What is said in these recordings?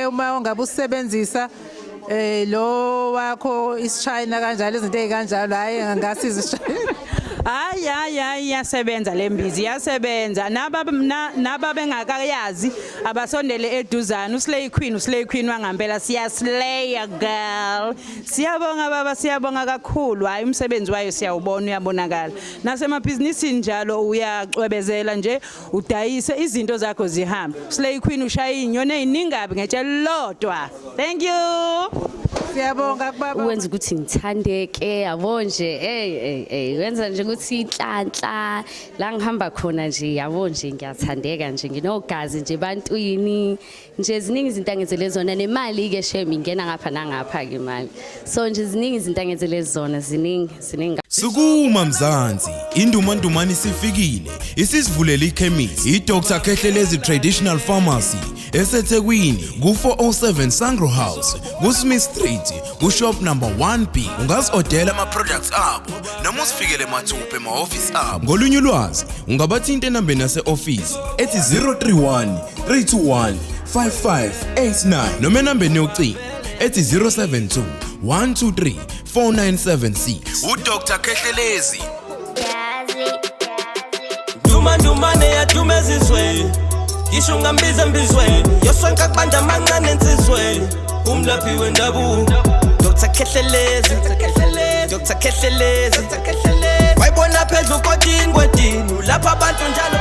ke uma ungabe usebenzisa lo wakho isichina kanjalo, izinto ezikanjalo, hayi, ngasiza isichina. Hayi, hayi, hayi, iyasebenza le mbizi, iyasebenza. Naba bengakayazi abasondele eduzane. Uslay queen, uslay queen wangampela, siyaslaya girl. Siyabonga baba, siyabonga kakhulu. Hayi, umsebenzi wayo siyawubona, uyabonakala. Nasemabhizinisini njalo uyacwebezela nje, udayise izinto zakho zihambe. Slay queen ushaya inyoni eziningabi ngetshe lodwa. Thank you. Siyabonga kubaba. Wenza ukuthi ngithandeke, yabo nje, hey hey hey, wenza nje ukuthi inhlanhla la ngihamba khona nje, yabo nje, ngiyathandeka nje, nginogazi nje ebantwini nje. Ziningi izinto angenzele zona, nemali ke shem ingena ngapha nangapha ke imali, so nje ziningi izinto angenzele zona, ziningi, ziningi. Sukuma Mzansi, indumandumane isifikile, isisivulela ikhemisi, iDr Khehlelezi Traditional Pharmacy eseThekwini ku-407 Sangro House, ku-Smith Street, ku-shop number 1B. Ungazi-odela ama-products abo noma usifikele mathupha emahhovisi abo. Ngolunye ulwazi ungabathinta enambeni yase-ofisi ethi 031 321 5589 noma enambeni yocingo ethi 072 123 4976. UDr Khehlelezi. Duma ndumane yaduma ezizweni, ngisho ungambiza embizweni, yosonke kubanda amancane ensizweni, umlaphi wendabuko Dr Khehlelezi, Dr Khehlelezi, wayibona phezu kodini kwedini lapha abantu njalo.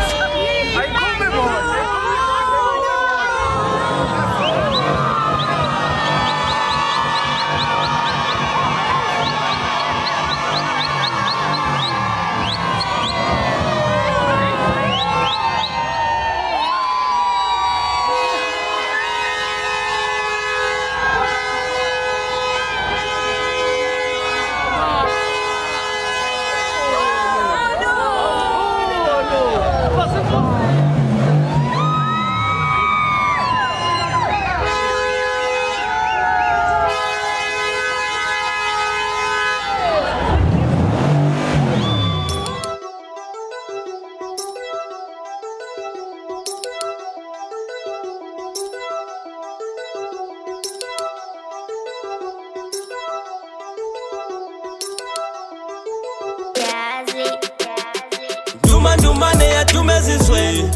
Duma ndumane yaduma ezizweni,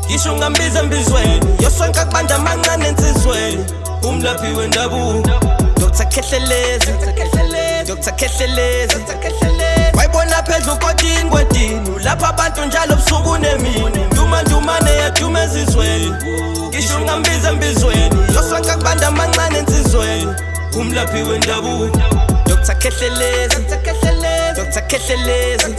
ngisho ungambiza embizweni, yosonke kubanda amancane ensizweni, umlaphi wendabuko Dr Khehlelezi, Dr Khehlelezi, wayibona phezu kodini kwedini lapha abantu njalo busuku nemini. Duma ndumane yaduma ezizweni, ngisho ungambiza embizweni, yosonke kubanda amancane ensizweni, umlaphi wendabuko Dr Khehlelezi, Dr Khehlelezi,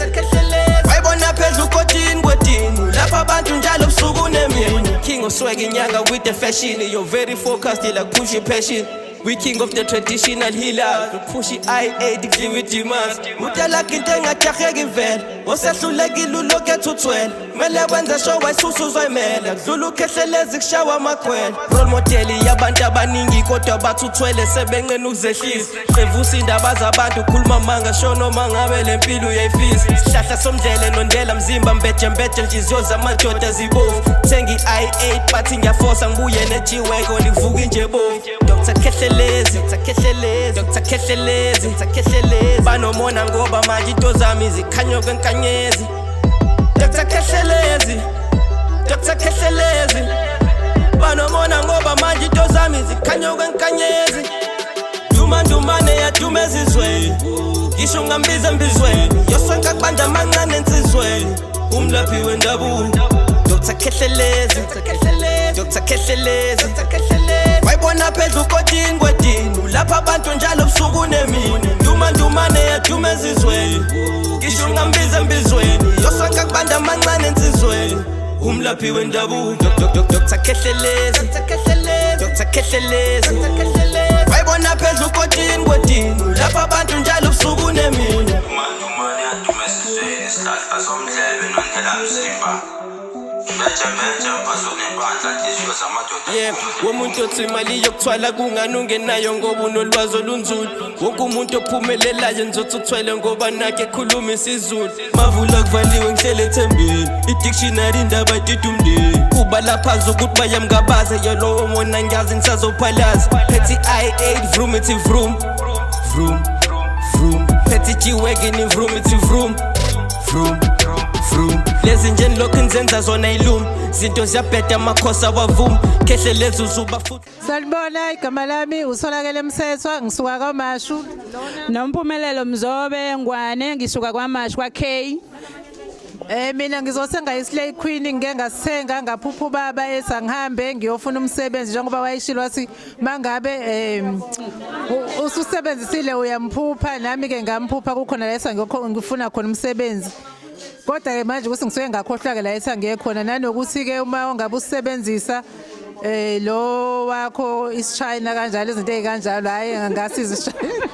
wayibona phezu kodini kwedini lapha abantu njalo busuku nemini. King of swag, inyanga with the fashion, you're very focused like push your passion. We king of the traditional healers, push i-8 kudliwa i-demands. Utalakha into engajaheki vele, osehlulekile ulokhu ethuthwele, kumele wenze sure wayisusa uzoyimela, kudlula ukhehlelezi kushawa amakhwela. Role model yabantu abaningi kodwa bathuthwele sebenqena ukuzehlisa, qevusa indaba zabantu, khuluma manga sho noma ngabe le mpilo uyayifisa. Sihlahla somdlele nondela mzimba, mbeje mbeje, nhliziyo zamadoda zibovu. Thenga i-i8 bathi ngiyafosa, ngibuye nejiweko livuka inje bovu. Dr Khehlelezi, Dr Khehlelezi, Dr Khehlelezi, Dr Khehlelezi, banomona ngoba manje into zami zikhanya kwenkanyezi. Dr Khehlelezi, Dr Khehlelezi, banomona ngoba manje into zami zikhanya kwenkanyezi. Duma ndumane yaduma ezizweni, ngisho ungambiza embizweni, yosonke kubanda amancane ensizweni, umlaphi wendabuko Dr Khehlelezi, Dr Khehlelezi, wayibona phezu kodini kwedini lapha abantu njalo busuku nemini. Duma ndumane yaduma ezizweni, ngisho ungambiza embizweni, yosonke kubanda amancane ensizweni, umlaphi wendabuko Dr Khehlelezi, Dr Khehlelezi, wayibona phezu kodini kwedini lapha abantu njalo busuku nemini. Dumandumane yaduma esizweni, isihlahla somdlebe nondlela mzimba, mbeje mbeje, mfazi onempandla, nhliziyo. Yeah, womuntu othi imali yokuthwala kungani ungenayo ngoba unolwazi olunzulu. Wonke umuntu ophumelelayo ngizothi uthwele ngoba nakhe ekhuluma isiZulu. Mavula kuvaliwe ngihlele ethembeni. I-dictionary indaba idida umndeni. Kuba lapha ukuthi bayamngabaza yalowo mona ngiyazi ngisazophalaza. Phethe i-8 vroom ithi vroom. Vroom. Vroom. Phethe G-Wagon vroom ithi vroom. Vroom. Vroom. Lezi nje nilokhu nizenza zona ilumi. Zinto ziyabheda amakhosi awavumi. Khehle lezi uzuba futhi. Sanibona, igama lami uSolakele Msethwa, ngisuka kwaMashu. Nompumelelo Mzobe Ngwane, ngisuka kwaMashu kwa K. Mina ngizothenga iSlay Queen, ngike ngasithenga ngaphupha ubaba ethi angihambe ngiyofuna umsebenzi njengoba wayeshilo wathi mangabe ususebenzisile uyamphupha, nami ke ngamphupha kukhona la ethi ngifuna khona umsebenzi. Kodwa ke manje ukuthi ngisuke ngakhohlwa ke la ethi angiye khona, nanokuthi ke uma ungabe usebenzisa lo wakho isiChina kanjalo, izinto ezikanjalo, hayi ngasiza isiChina.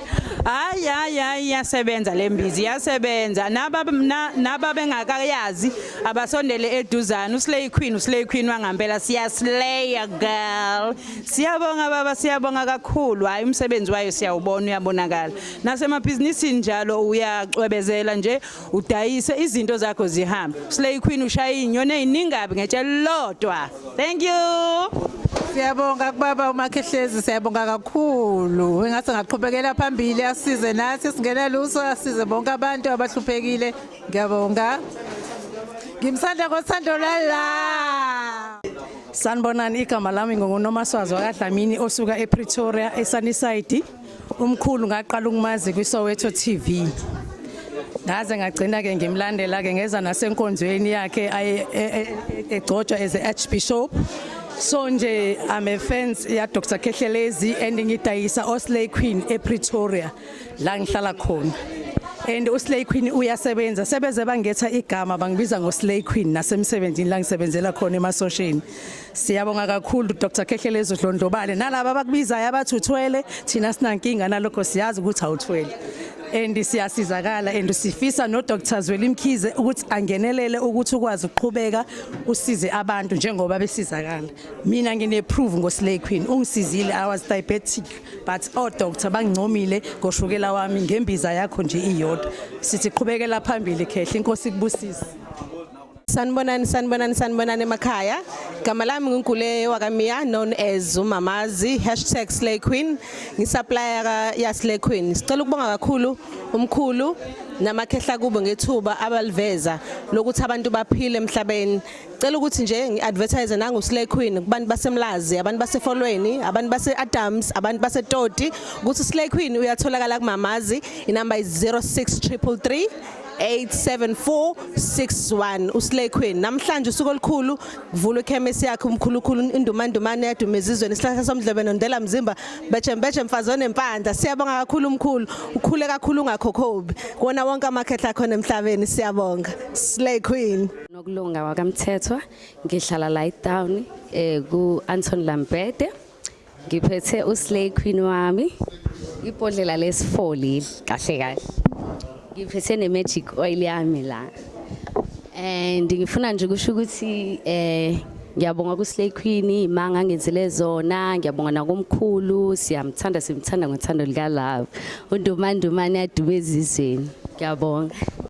Hayi hayi hayi, iyasebenza lembizi, iyasebenza. Naba bengakayazi abasondele eduzane. USlay Queen, uSlay Queen wangampela, siyaslaya girl. Siyabonga baba, siyabonga kakhulu. Hayi, umsebenzi wayo siyawubona, uyabonakala. Nasemabhizinisini njalo uyacwebezela nje, udayise izinto zakho zihambe. Slay Queen ushaya inyoni eziningabi ngetshe lodwa. Thank you. Siyabonga kubaba uMakhehlezi, siyabonga kakhulu. Engathi ngaqhubekela phambili asize nathi singena luso, asize bonke abantu abahluphekile. Ngiyabonga. Ngimsanda ngothando lala. Sanibonani, igama lami nginguNomaswazi wakaDlamini osuka ePretoria eSunnyside. Umkhulu ngaqala ukumazi kwiSoweto TV. Ngaze ngagcina ke ngimlandela ke ngeza nasenkonzweni yakhe aye egcotshwa as a archbishop. So nje I'm a fans ya Dr Khehlelezi and ngidayisa oSlay Queen ePretoria la ngihlala khona. And uSlay Queen uyasebenza, sebeze bangetha igama bangibiza ngoSlay Queen nasemsebenzini la ngisebenzela khona emasosheni. Siyabonga kakhulu Dr Khehlelezi, udlondlobale nalaba abakubizayo abathi uthwele, thina sinankinga nalokho, siyazi ukuthi awuthwele and siyasizakala and sifisa no Dr Zweli Mkhize ukuthi angenelele ukuthi ukwazi ukuqhubeka usize abantu njengoba besizakala. Mina ngine proof ngo Slay Queen, ungisizile. I was diabetic but oh doctor bangincomile ngoshukela wami ngembiza yakho nje iyodwa. Sithi qhubekela phambili Khehle, inkosi kubusise. Sanibonani, sanibonani, sanibonani emakhaya. Gama lami nguNkule wakaMiya, known as uMamazi #SlayQueen. Ngisupplier ya Slay Queen. Sicela ukubonga kakhulu umkhulu namakhehla kubo ngethuba abaliveza lokuthi abantu baphile emhlabeni. Cela ukuthi nje ngiadvertise nangu Slay Queen kubantu baseMlazi, abantu baseFolweni, abantu base Adams, abantu baseToti ukuthi Slay Queen uyatholakala kuMamazi. Inumber is 06333 87461, uSlay Queen. Namhlanje usuku olukhulu, kuvulwa ikhemisi yakhe umkhulukhulu indumandumane yadumezizweni, isihlahla somdlebe nondela mzimba, beje beje mfazi onempandla. Siyabonga kakhulu umkhulu, ukhule kakhulu ungakhokhobi kuwona wonke amakhehla akhona emhlabeni. Siyabonga Slay Queen. Nokulunga wakaMthethwa, ngihlala la etown ku Anton Lambede. Ngiphethe uSlay Queen wami, ibhodlela lesi4 leli kahle kahle. Ngiphethe ne magic oil yami la and ngifuna nje ukusho ukuthi ngiyabonga ku Slay Queen imanga ngenzele zona. Ngiyabonga nakumkhulu, siyamthanda, simthanda ngothando lika love, undumandumane adume ezizweni. Ngiyabonga.